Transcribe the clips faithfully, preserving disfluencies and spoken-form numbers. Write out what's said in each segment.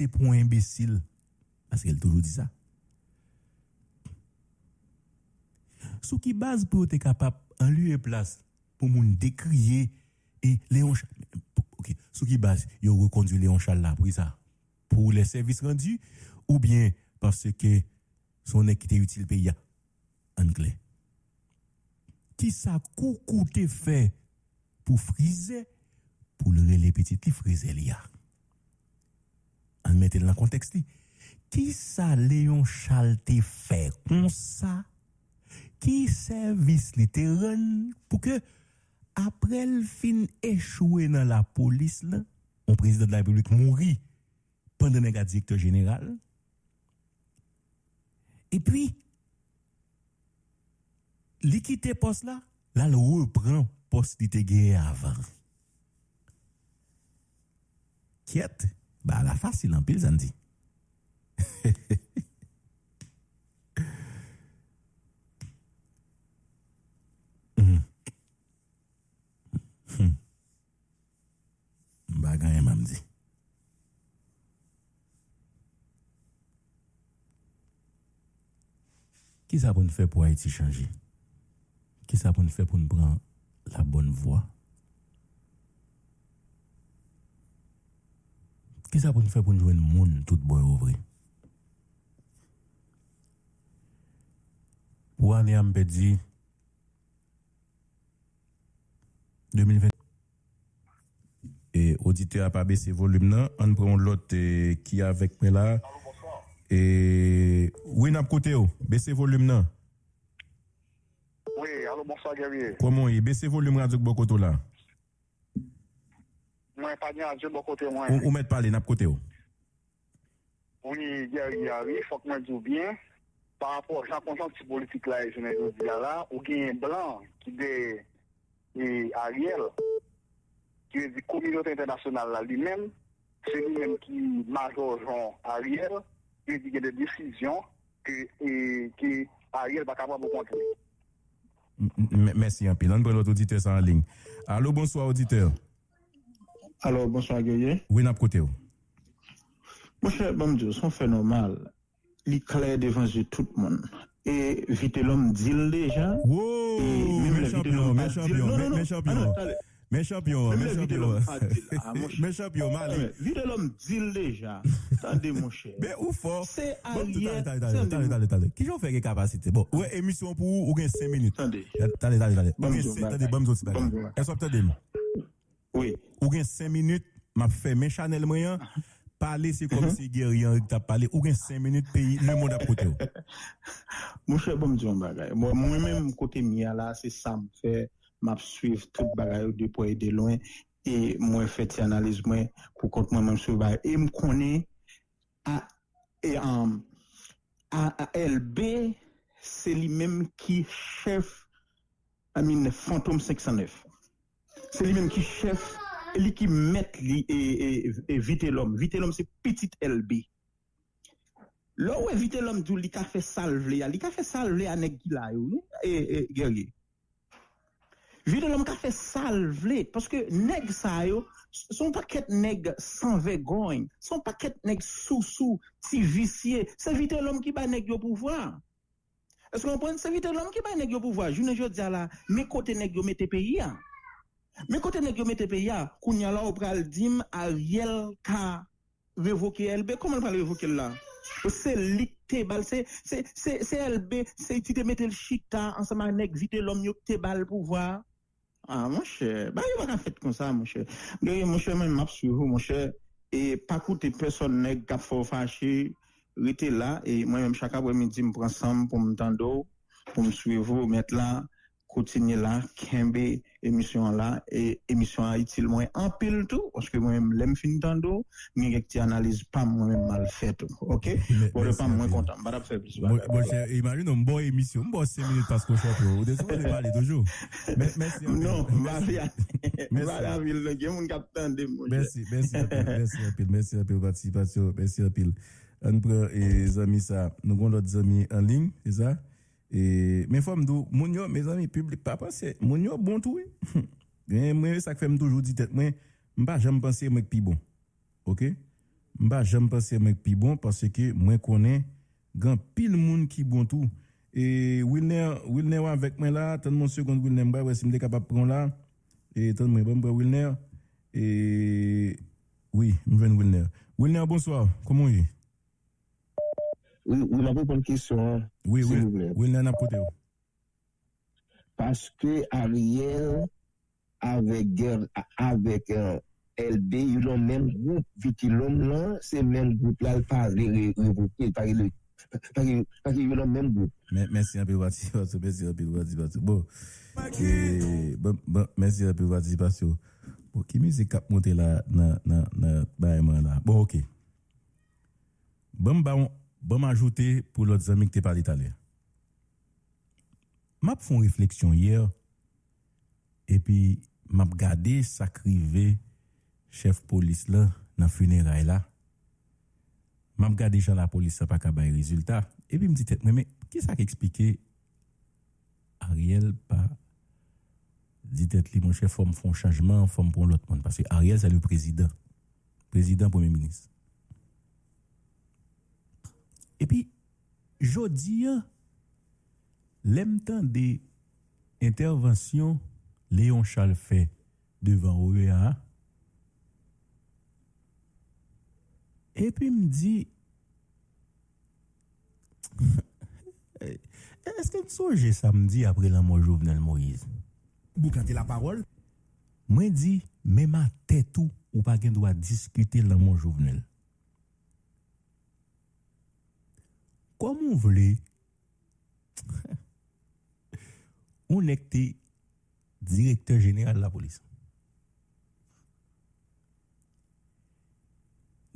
te pran yon enbesil, paske l toujou di sa. Sou ki baz pou yo te kapab anlye plas pou moun dekriye e Leon Charles? Ok, sou ki baz yo rekondwi Leon Charles la pou sa? Pour les services rendus oubyen paske se yon nèg ki te itil peyi a? Ann klè. Kisa Koukou te fè pou Frizè, pou l rele pitit li Frizè li a? Ann mete l nan kontèks li. Kisa Leon Charles te fè konsa? Ki sèvis li te rann pou ke, apre l fin echwe nan lapolis la, yon prezidan de la repiblik mouri pandan nèg la direktè jeneral, epi li kite pòs la, l al repran pòs li te genyen avan. Kyèt, bagay la fasil anpil, sa n di. Hmm. Hmm. M pa gen anyen m ap di. Kisa pou n fè pou Ayiti chanje? Kisa pou n fè pou n pran la bòn vwa? Kisa pou n fè pou n jwenn moun tout bò yo vre? Pou ane a, m pèdi de mil ven. E, oditè a pa bese volim nan. Ann pran yon lòt, e, ki avèk mwen la. E, wi, n ap koute w. Bese volim nan. Wi, alo, bonswa, Guerrier. Kòman w ye? Bese volim radyo k bò kote w la. Mwen pa gen radyo bò kote mwen. Ou, ou mèt pale, n ap koute w. Wi, Guerrier, wi, fòk mwen di w byen, pa rapò jan konjonkti politik la ye jounen jodi a la, ou genyen blan ki dèyè, e, Ariel, ki vle di kominote entènasyonal la li menm, se li menm ki majòjon Ariel, ki vle di gen de desizyon ke, e, ke Ariel pa ka pran pou kont li. M-, m-, mèsi anpil. Ann pran lòt oditè sa an liy. Alo, bonswa, oditè. Alo, bonswa, Guerrier. Wi, n ap koute w. Monchè, ban m di w, se yon fè nòmal. Li klè devan zye tout moun. E Vitelhomme di l deja. Wo, e menm men lè chanpyon, Vitelhomme men pa di l. Chanpyon, non, men, non, men non. Chanpyon. Tande, tande. Men chanpyon, menm men lè chanpyon. Vitelhomme pa di l. Ah, monchè. Men chanpyon, m ale. Tande, Vitelhomme di l deja. Tande, monchè. Men ou fò. Se Ariel, tande, tande, tande, tande, tande. Kijan w fè gen kapasite? Bon, ou wè emisyon pou ou, ou gen senk minit. Tande. Tande, tande, tande. Ou gen senk, tande, ban m di w ti bagay. Èske w ap tande m? Wi. Ou gen senk minit, m ap fèmen chanèl mwen an. Pale, se kòmsi Guerrier Henry ki t ap pale. Ou gen senk minit, peyi, lemonn ap koute w. Monchè, ban m di yon bagay. Bon, mwen menm, kote m ye a la, se sa m fè. M ap swiv tout bagay yo de prè e de lwen. E mwen fè ti analiz mwen pou kont mwen, mwen m swiv bagay. E m konnen a, e, um, a, a L B, se li menm ki chèf, I mean, Fantom senk san nèf. Se li menm ki chèf, e li ki mèt li, e, e, e Vitelhomme. Vitelhomme se pitit L B. Lè w wè Vitelhomme di w li ka fè sa l vle a, li ka fè sa l vle a nèg ki la yo, wi, e, e, Guerrier. Vitelhomme ka fè sa l vle, paske nèg sa yo, s-, se yon pakèt nèg san vègòy, se yon pakèt nèg sousou, ti visye. Se Vitelhomme ki bay nèg yo pouvwa. Èske w konprann? Se Vitelhomme ki bay nèg yo pouvwa. Jounen jodi a la, men kote nèg yo mete peyi a. Men kote nèg yo mete peyi a. Kounye a la, ou pral di m Ariel ka revoke L B? Kòman l pral revoke l la? Se li k te ba l, se, se, se, se L B, se li ki te mete l chita ansanm ak nèg Vitelhomme yo k te ba l pouvwa a. Ah, monchè, bagay yo pa ka fèt konsa, monchè. Guerrier, monchè, mwen, m ap swiv ou, monchè. E pa koute pèsòn nèg k ap fè w fache, rete la. E mwen menm, chak aprèmidi, m pran san m pou m tande w, pou m swiv ou, mèt la. Kontinye la, kenbe emisyon an la. E emisyon an itil mwen anpil tou, paske mwen menm, lè m fin tande w, m gen kèk ti analiz pa m, mwen menm, m al fè tou. Oke? Bon, lè pa m, mwen kontan. M pa t ap fè plis bagay. Monchè, imajine w, m ba w emisyon, m ba w senk minit paske w chanpyon. Ou te sipoze pale toujou. Mèsi anpil. Non, m pa vle ale. M pa ale anpil, non. Gen moun k ap tande m, monchè. Mèsi, mèsi anpil, mèsi anpil, mèsi anpil patisipasyon, mèsi anpil. Ann pran, e, zanmi sa. Nou gon lòt zanmi an liy, se sa? E, men fò m di w, moun yo, mezanmi, piblik pa panse, moun yo bon tou, wi. Men mwen, sa k fè m toujou di tèt mwen, m pa janm panse mwen k pi bon. Oke? M pa janm panse mwen k pi bon, paske mwen konnen gen anpil moun ki bon tou. E Wilner, Wilner w avèk mwen la, tann mwen yon segonn Wilner, m pral wè si m te kapab pran w la. E tann mwen, ban m pran Wilner. E wi, m jwenn Wilner. Wilner, bonswa, kòman w ye? Wi, wi, m ap reponn kesyon an, Wi, Wil, silvouplè. Wilner, n ap koute w. Paske Ariel avèk Guer, avèk eh, Elbe, yo nan menm gwoup. Vitilòm lan, se menm gwoup la, l pa vle re, revoke, l pa vle, paske, paske yo nan menm gwoup. Mè, mèsi anpil, Pati, Pati, mèsi anpil, Pati, Pati. Bon, e, bon, bon, mèsi anpil, Pati, Pati. Bon, ki mizik k ap monte la nan, nan, nan bagay mwen la? Bon, oke. Ban m ba w, ban m ajoute pou lòt zanmi ki te pale talè. M ap fè yon refleksyon yè, epi m ap gade sa k rive chèf polis la nan fineray la. M ap gade jan lapolis la pa ka bay rezilta, epi m di tèt mwen, men kisa k eksplike Ariel pa di tèt li, monchè, fò m fè yon chanjman, fò m pran yon lòt moun. Paske Ariel, se le prezidan. Prezidan, premye minis. Epi, jodi a, lè m tande entèvansyon Léon Charles fè devan O E A a, epi m di, èske n sonje sa m di apre lanmò Jovenel Moïse? Boukante lapawòl. Mwen di, menm atè tou, ou pa gen dwa diskite lanmò Jovenel. Kòman w vle yon nèg te direktè jeneral lapolis?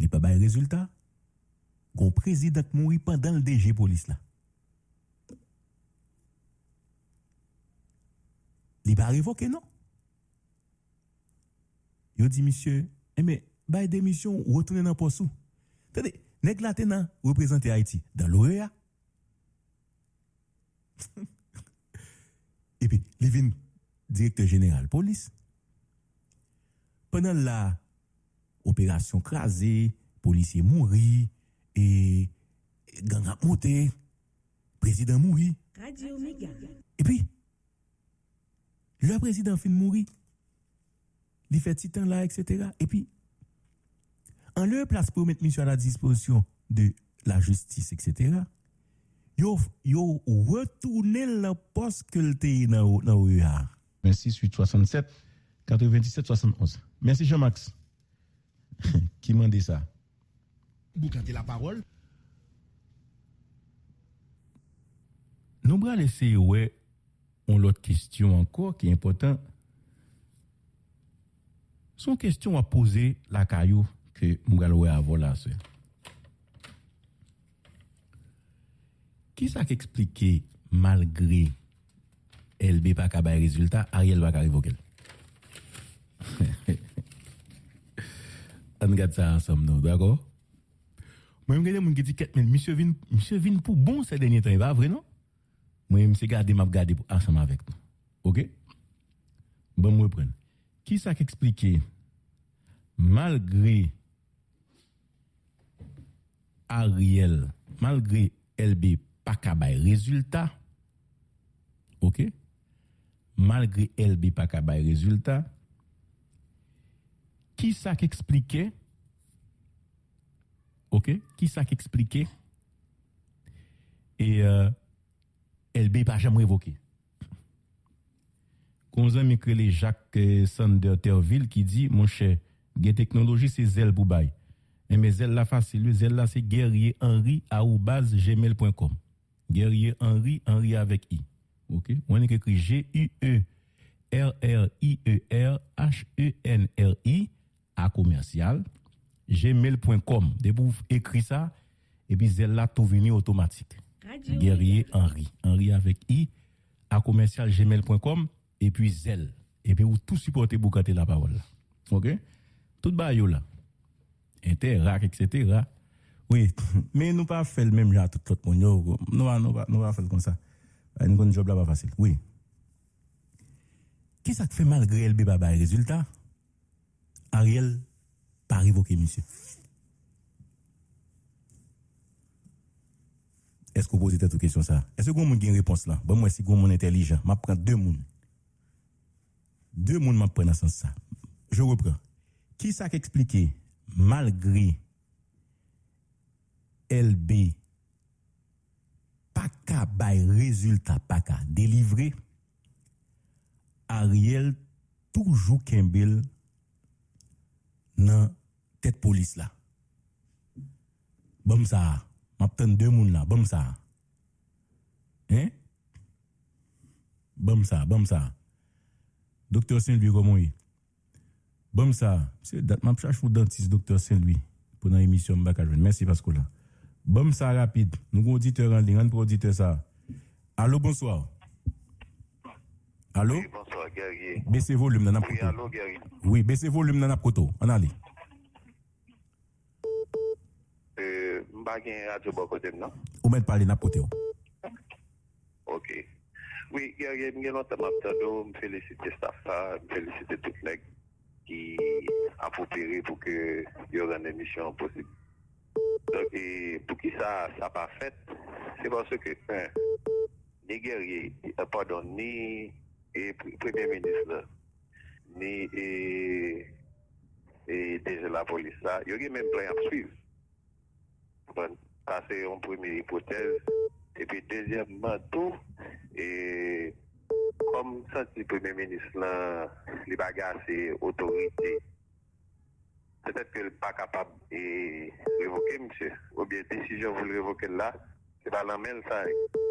Li pa bay rezilta. Gon prezidan k mouri pandan l D G polis la. Li pa revoke non. Yo di misye, enben, bay demisyon w, retounen nan pòs ou. Tande, nèg la te nan reprezante Ayiti dan l'O E A. Epi, li vin direktè jeneral polis. Pandan l la, operasyon kraze, polisye mouri, e gang ap monte, prezidan mouri. Epi, lè prezidan fin mouri, li fè ti tan la, etsetera. Epi, anlè plas pou yo met misye a la dispozisyon de lajistis, etsetera, yo, yo retounen l nan pòs ke l te ye nan, nan O E A a. Vennsis uit swasannsèt, katrevenndisèt swasannonz. Mèsi Jean Max ki mande sa. Boukante lapawòl. Nou pral eseye wè yon lòt kesyon ankò ki enpòtan. Se yon kesyon w ap poze lakay ou ke m pral wè avè w la aswè. Kisa k eksplike malgre Elbe pa ka bay rezilta, Ariel pa ka revoke l? Ann gad sa ansanm non, dakò? Mwen menm gen de moun ki di kèt men misye vin, misye vin pou bon sè dènye tan, e pa vre non? Mwen menm se gade m ap gade ansanm avèk nou. Oke? Ban m reprann. Kisa k eksplike malgre Ariel, malgre Elbe pa ka bay rezilta, oke? Malgre Elbe pa ka bay rezilta, kisa k eksplike, oke? Kisa k eksplike e euh, Elbe pa janm revoke? Gon zanmi k rele Jacques eh, Sander Terville ki di, monchè, gen teknoloji se zèl pou bay. Enben zèl la fasil wi, zèl la se guerrier henry arobase gmail point com. Guerrier Henry, Henry avèk i. Oke? Ou annik ekri G U E R R I E R H E N R I a commercial gmail point com. Depi w ekri sa, epi zèl la tou vini otomatik. Guerrier Henry, Henry avèk i a commercial gmail point com, epi zèl. Epi ou tou sipòte Boukante Lapawòl la. Oke? Tout bagay yo la. Entèrak, etsetera. Wi, men nou pa fè l menm jan a tout lòt moun yo. Nou pa, nou pa, nou pa fè l konsa. Bagay nou konn djòb la pa fasil. Wi. Kisa k fè malgre Elbe pa bay rezilta, Ariel pa revoke misye? Èske w poze tèt ou kesyon sa? Èske gon moun gen repons lan? Ban m wè si gon moun entèlijan. M ap pran de moun. De moun m ap pran nan sans sa. Je reprends. Kisa k eksplike, malgre L B pa ka bay rezilta, pa ka delivre, Ariel toujou kenbe l nan tèt polis la? Ban m sa a. M ap tann de moun la. Ban m sa a. Hein? Ban m sa, ban m sa. Doktè Saint Louis, kòman w ye? Ban m sa. Se dat m ap chache yon dantis, Doktè Saint Louis, pou nan emisyon m pa ka jwenn. Mèsi paske w la. Ban m sa rapid. Nou gen oditè an liy, ann pran oditè sa. Alo, bonswa. Alo? Wi, bonswa, Guerrier. Bese volim nan, n ap koute w. Wi, alo, Guerrier. Wi, bese volim nan, n ap koute w. Ann ale. Euh, m pa gen radyo bò kote m, non. Ou mèt pale, n ap koute w. Ok. Wi, Guerrier, m gen lontan m ap tande w, m felisite staff sa, m felisite tout nèg ki ap opere pou ke yo rann emisyon an posib. Donk, e, poukisa sa pa fèt? Se paske, en, ni Guerrier, e, padon, ni, e, pre-, premye minis la, ni, e, e, D G lapolis la, yo gen menm plan y ap swiv. Konprann? Sa se yon premye ipotèz. Epi dezyèmman tou, e, kòm m santi premye minis lan, li pa gen ase otorite, petèt ke l pa kapab, e, revoke misye, oubyen desizyon pou l revoke l la, se pa nan men l sa ye.